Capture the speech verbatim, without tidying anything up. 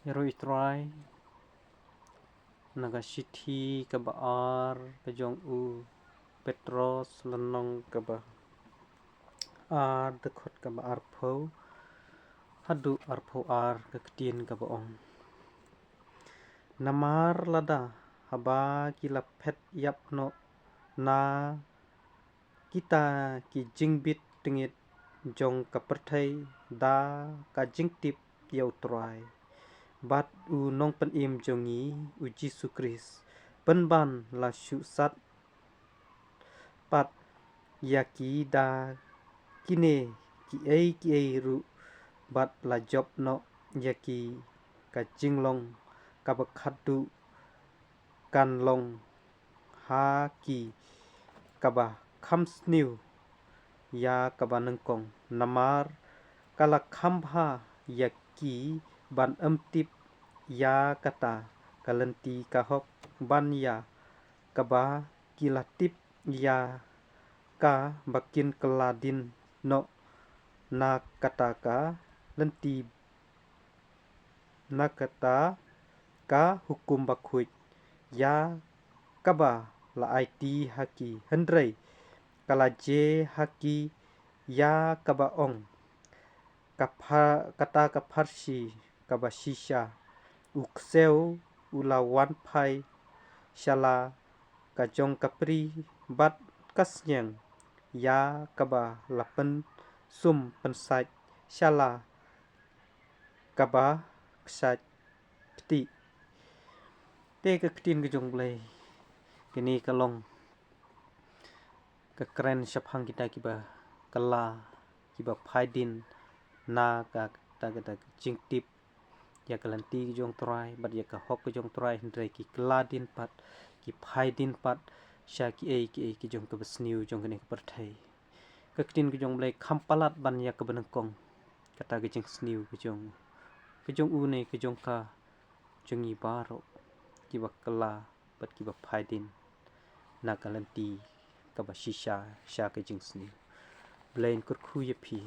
Ïaroh ïa u Trai na ka shithi kaba ar ka jong u Petros, lynnong kaba ar, dkhot kaba arphew haduh arphew ar, ka ktien kaba ong: Namar lada haba ki la phet ïap noh na kita ki jingbit tngit jong ka pyrthei da ka jingtip ïa u Trai bad u Nongpynim jong ngi, u Jisu Khrist, pynban la shu sat pat ïa ki da kine kiei kiei ruh, bad la jop noh ïa ki ka jinglong kaba khatduh kan long ha ki kaba kham sniew ïa kaba nyngkong. Namar ka la kham bha ïa ki ban ym tip ïa kata ka lynti ka hok, ban ïa kaba ki la tip ïa ka ba kin kylla dien noh na kata ka lynti, na kata ka hukum bakhuid ïa kaba la aiti ha ki, hynrei ka la jia ha ki ïa kaba ong: Ka pha-, kata ka pharshi kaba shisha, u ksew u la wan phai sha la ka jong ka pri bad ka sniang, ïa kaba la pynsum pynsait sha la kaba kshaid kti. Te ka ktien ka jong u Blei kane ka long ka kren shaphang kita kiba kylla, kiba phai dien na ka, kata, kata ka jingtip ïa ka lynti ka jong u Trai bad ïa ka hok ka jong u Trai, hynrei ki kylla dien pat, ki phai dien pat sha kiei kiei ki jong kaba sniew jong kane ka pyrthei. Ka ktien ka jong u Blei kham palat ban ïa kaba nyngkong, kata ka jingsniew ka jong, ka jong u ne ka jong ka, jong ngi baroh kiba kylla bad kiba phai dien na ka lynti kaba shisha sha ka jingsniew. Blei un kyrkhu ïa phi,